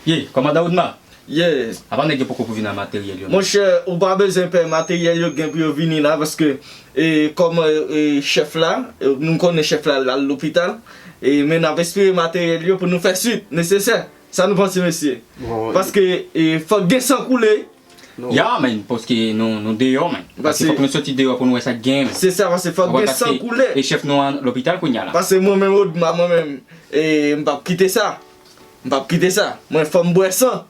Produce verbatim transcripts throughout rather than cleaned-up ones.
Ye, kòmandan Odma, apa nèg yo poko pou vin ak materyèl yo? Monchè, ou pa bezwen pè, materyèl yo gen pou yo vini la, paske, e, kòman, e, chèf la, e, nou konnen chèf la, l al lopital, e, men n ap espere materyèl yo pou nou fè swit nesesè. Sa nou panse, mesye? Paske, e, fòk gen san koule. Ya, men, paske nou, nou deyò, men. Paske fòk nou soti deyò pou nou wè sa k gen, men. Se sa, paske fòk gen san koule. E chèf nou an lopital kounye a la. Paske mwen menm, Odma, mwen menm, e, m p ap kite sa. M p ap kite sa. Mwen, fò m bwè san.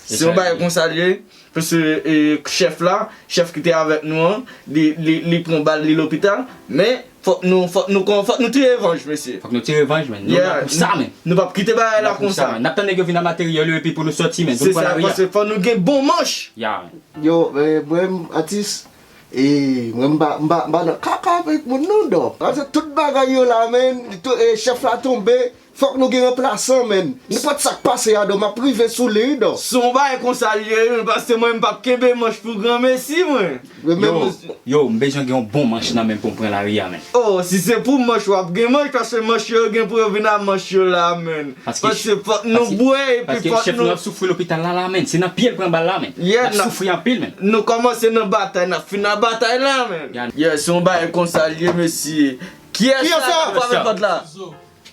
Se yon bagay konsa l ye, paske, e, chèf la, chèf ki te avèk nou an, li, li, li pran bal, li lopital, men fòk nou, fòk nou kon-, fòk nou tire revanj, mesye. Fòk nou tire revanj, men. Nou la pou sa, men. Nou p ap kite bagay la konsa. N ap tann nèg yo vin ak materyèl yo epi pou nou soti, men. Se sa, paske fò nou gen bon manch. Ya, men. Yo, e, mwen, atis, e, mwen, m pa, m pa, m pa nan kaka avèk moun, non, dò. Paske tout bagay yo la, men, e, chèf la tonbe. Fòk nou gen ranplasan, men. Nenpòt sa k pase a, dò, m ap rive sou li, wi, dò. Se yon bagay konsa l ye, wi, paske mwen, m p ap kenbe manch pou granmesi, mwen. Yo, yo, m bezwen gen yon bon manch nan men m pou m pran lari a, men. Oh, si se pou manch, w ap gen manch, paske manch yo gen pou yo vin ak manch yo la, men. Paske fòk nou bwè, epi paske chèf nou ap soufri lopital la, la, men. Se nan pye l pran bal la, men. L ap soufri anpil, men. Nou kòmanse nan batay, n ap fin nan batay la, men. Yeah, se yon bagay konsa l ye, mesye. Kiyès la k ap frape pòt la?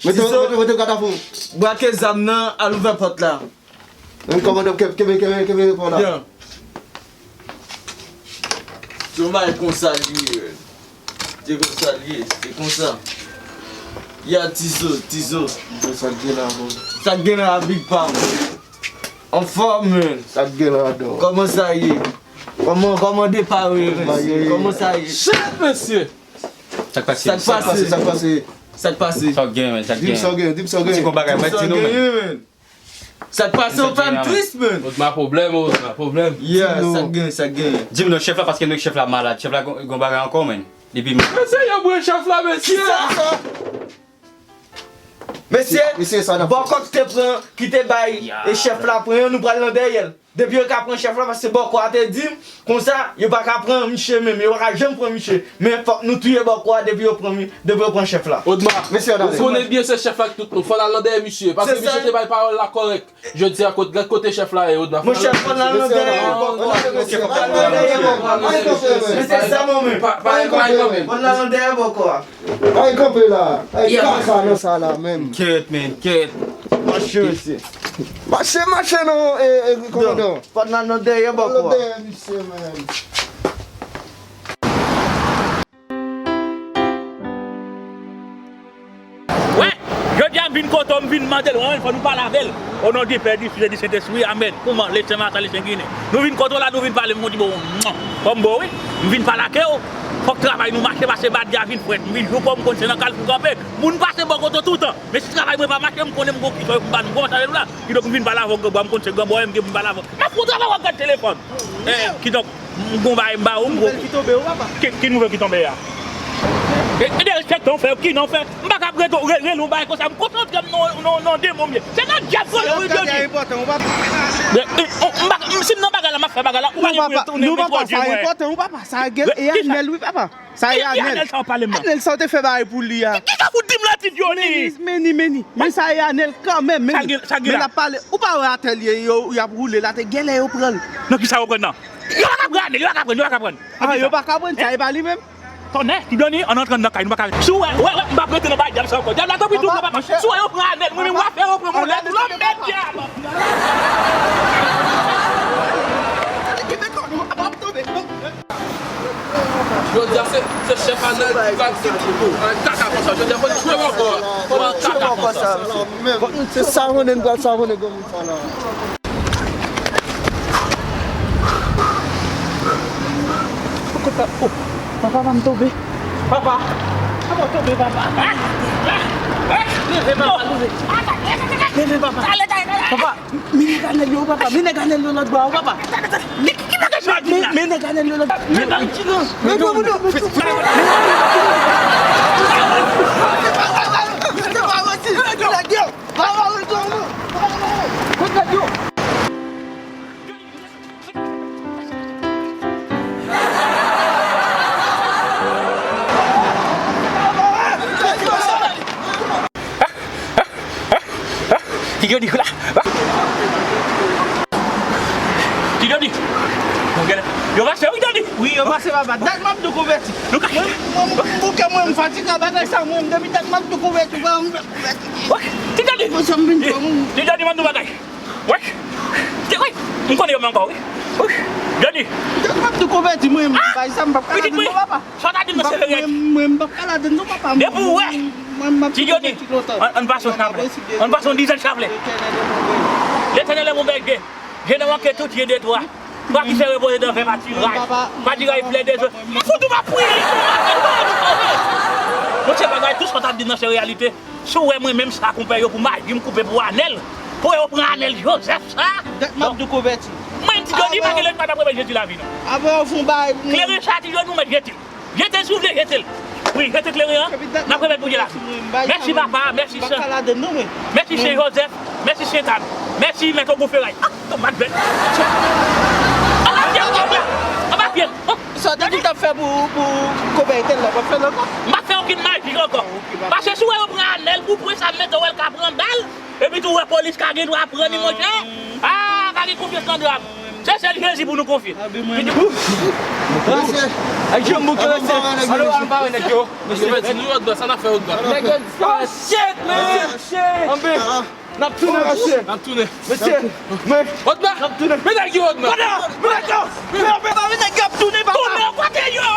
Mete, mete, mete gad avè w. Brake zam nan, al ouvè pòt la. Menm kòmandan, kenbe, kenbe, kenbe, kenbe pòt la. Byen. Se yon bagay konsa l ye. Se konsa l ye, se konsa. Ya Tizo, Tizo. Sa k gen la, bon. Sa k gen la, Big Pam. Anfòm, men. Sa k gen la, dò. Kòman sa ye? Kòman, kòman depa yo ye, mesye? Kòman sa ye? Shit, mesye! Sa k pase? Sa k pase? Sa k pase? Sa k pase? Sa w gen, men, sa k gen? Di m sa w gen, di m sa w gen. Ti gon bagay, mwen di nou, men. Sa k pase, ou fè m tris, men. Odma pwoblèm, Odma pwoblèm. Yeah, sa k gen, sa k gen. Di m non, chèf la, paske nou chèf la malad. Chèf la gon, gon bagay ankò, men. Depi m... Mesye, yo boure chèf la, mesye. Kisa sa? Mesye, bòkò ki te pran, ki te bay, e chèf la pran yo, nou pral nan dèyè l. Depi yo ka pran chèf la, paske bòkò a te di m, konsa, yo pa ka pran misye menm, yo pa ka janm pran misye. Men fòk nou touye bòkò a depi yo pran mi-, depi yo pran chèf la. Odma, mesye, ou konnen byen se chèf la ki tout nou. Fò n al nan dèyè misye, paske misye te bay pawòl la kòrèk. Jodi a, kot-, gad kote chèf la ye, Odma. Monchè, fò n al nan dèyè bòkò a. Fò n al nan dèyè bòkò a. Mesye, sa mwen menm. Pa, pa, pa, pa, fò n al nan dèyè bòkò a. Ay, kanpe la. Ay, kaka nan sa la menm. Kèt, men, kèt. Mache, mesye. Mache, mache non, e, e, kòmandan. Fò n al nan dèyè bòkò a. Al nan dèyè misye, men. Wè, jodi a m vin kote w, m vin mande l, wè, fò nou pale avè l. O non de Pè, di Fis e di Sentespri, amèn. Kouman, le sen matan, le sen ginen. Nou vin kote w la, nou vin pale, m di bon, kòm bon, wi. M vin pale ak ou. Fòk travay nou mache, paske badja vin frèt. M vin jou kò m konn se nan kalfou kanpe. Moun pase bò kote w toutan. Men si travay mwen pa mache, m konnen m gon kisa yo pou m ba nou. Kòman sa ye la? Kidonk m vin pale avè w, granbwa, m konn se granbwa, m gen pou m pale avè w. M ap fè yon travay w ap gad telefòn. Eh, kidonk, m gon bagay m ba ou, m gon... Nouvèl ki tonbe, wi, papa. Ki, ki nouvèl ki tonbe a? E, e de respèktan w fè, ki nan fè? M pa ka ap rete, re-, rele yon bagay konsa, m konsantre m nan, nan, nan demon m ye. Se nan dyab mwen, wi, Jodi. Men, e, o, m pa, m, si m nan bagay la, m ap fè bagay la, ou pa gen pou retounen, men twò dye mwen. Sa e Anèl, wi, papa. Sa e Anèl. Anèl sa w pale m nan? Anèl sa w te fè bagay pou li a. Ki sa w fout di m la, ti Dyoni? Men ni, men ni, men ni. Men sa e Anèl kanmenm, men ni. Sa gen, sa gen la. Men l ap pale. Ou pa wè atèlye yo, y ap woule la, te genlè yo pran l. Nan kisa yo pran nan? Yo pa ka pran Anèl, yo pa ka pran, yo pa ka pran. Ah, yo pa ka pran, sa e pa li menm. Tonnè, ti Dyoni, ann antre nan kay, nou pa ka. Si w wè, wè, wè, m p ap rete nan bagay dyab sa ankò. Dyab la, tanpri tou, papa. Si w wè yo pran Anèl, mwen menm, w ap fè yo pran mwen lè pou lòm mèt dyab. Jodi a se, se chèf Anèl ki pral di Kiko. An kaka konsa, jodi a fò n tchwe bòkò a. Fò n tchwe bòkò sa. Se savonnen, n pral savonnen granmoun sa la. Papa, papa, m tonbe. Papa, papa, m tonbe, papa. Leve, papa, leve. Leve, papa. Papa, men nèg Anèl yo, papa. Men nèg Anèl yo lòt bò a, papa. Men, men nèg Anèl yo lòt bò a. Men, men, men, men, men, men, men, Ki yo di la? Pase papa, dat m ap tou konvèti. Mwen, mwen, m bouke mwen, m fatige a bagay sa, mwen, depi dat m ap tou konvèti, papa, m fè konvèti. Ti Jodi, Ti Jodi, m ap di w bagay. Wi. Ti, wi. M konnen yo men ankò, wi. Wi. Jodi. Dat m ap tou konvèti, mwen, bagay sa, m p ap ka ladann non, papa. Sa w ta di m nan se verite. Mwen, m p ap ka ladann non, papa. Depi w wè. Ti Jodi, ann pase yon chaplè. Ann pase yon dizèn chaplè. Letènèl e mon bèje. Je ne manque tout, je de toi. Toi qui sais reposer dans tes pâturages. Pâturages pleins de joie. M fout ou pa priye. Monchè, bagay, tout sa w t ap di nan se reyalite. Si w wè mwen menm sa konpè yo pou maji m koupe pou Anèl, pou yo pran Anèl Jozèf sa. Dat m ap tou konvèti. Mwen, Ti Jodi, pa gen lè m pa t ap remèt Jezi lavi, non. Apre yo fon bay. Kleren sa, Ti Jodi, ou mèt jete l. Jete l si w vle, jete l. Wi, jete kleren an. N ap remèt Bondye lavi. Mèsi papa, mèsi Sen. Mèsi Sen Jozèf, mèsi Sentàn. Mèsi mèt Ogou Feray. Ah, tonmat vèt. Anba pye m, anba, anba pye m. Sa w te di w t ap fè pou, pou konpè Etèl la, w ap fè l ankò? M pa fè okenn maji ankò. Paske si w wè yo pran Anèl pou pran sa, m mete w wè l ka pran bal. Epi tou, w wè polis ka gen dwa pran li, monchè. Ah, ka gen konfyans nan dram. Se sèl Jezi pou nou konfye. Mesye, ak janm bouke mesye. Alo, alo, pa wè nèg yo. Mesye, di nou yo dwa, sa n ap fè yo dwa. Nèg yo disparèt. Oh, shit, man. Shit. Anbe. N ap tounen, mesye. N ap tounen. Mesye, men. Odma. N ap tounen. Men nèg yo, Odma. Men nèg yo. Men nèg yo ap tounen, papa. Tounen, kote yo?